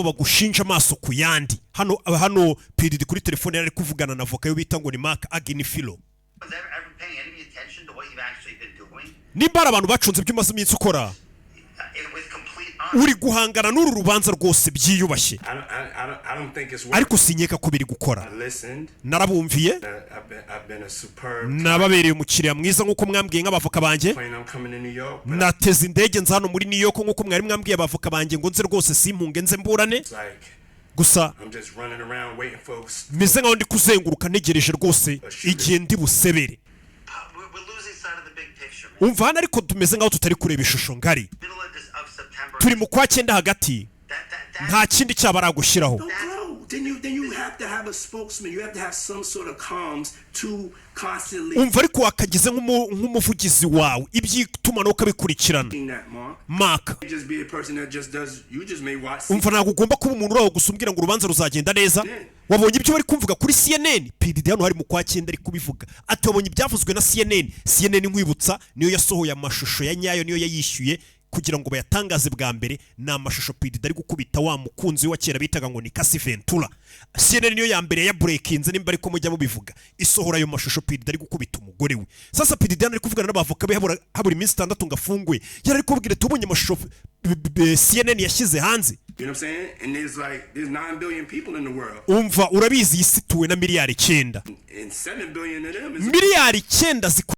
Bagushinja amaso ku yandi. Hano P Diddy kuri telefone yari ari kuvugana na avoka yo bita ngo ni Mark Agnifilo. Was ever paying any attention to what you've actually been doing? Nimba hari abantu bacunze ibyo umaze iminsi ukora, With complete honesty. uri guhangana n'uru rubanza rwose byiyubashye. I don't think it's working. Ariko sinkeka ko biri gukora. I listened. Narabumviye. I've been a superb Nababereye umukiriya mwiza nk'uko mwambwiye nk'abavoka banjye. plane. I'm coming to New York, but Nateze indege nza hano muri New York nk'uko mwari mwambwiye abavoka banjye ngo nze rwose simpunge, nze mburane. it's like Gusa I'm just running around waiting for. meze nkaho ndi kuzenguruka ntegereje rwose igihe ndi busebere. We're losing sight of the big picture, man. Umva hano, ariko tumeze nkaho tutari kureba ishusho ngari. Middle of September. Turi mu kwa cyenda hagati. That Nta kindi cyaba aragushyiraho. No clue. Then you have to have a spokesman. You have to have some sort of comms to constantly Umva, ariko wakagize nk'umuvugizi wawe, iby'itumanaho ukabikurikirana. that, Mark. Mark. You just be a person that just does. You just may watch. Umva, ntabwo ugomba kuba umuntu uri aho gusa umbwira ngo urubanza ruzagenda neza. Wabonye ibyo bari kumvuga kuri CNN? P Diddy hano hari mu kwa cyenda ari kubivuga ati: "Wabonye ibyavuzwe na CNN?" CNN, nkwibutsa, niyo yasohoye amashusho ya nyayo, niyo yayishyuye kugira ngo bayatangaze bwa mbere. Ni amashusho P Diddy ari gukubita wa mukunzi we wa kera bitaga ngo ni Cassie Ventura. CNN niyo ya mbere yaburekinze, nimba ariko mujya mubivuga, isohora ayo mashusho P Diddy ari gukubita umugore we. Sasa P Diddy hano ari kuvugana n'abavoka be habura iminsi 6 ngo afungwe. Yari ari kubabwira ati: "Ubonye amashusho CNN yashyize hanze?" You know what I'm saying? And there's like there's 9 billion people in the world, Umva, urabizi iyi si ituwe na miliyari 9. and 7 billion of them is Miliyari 9.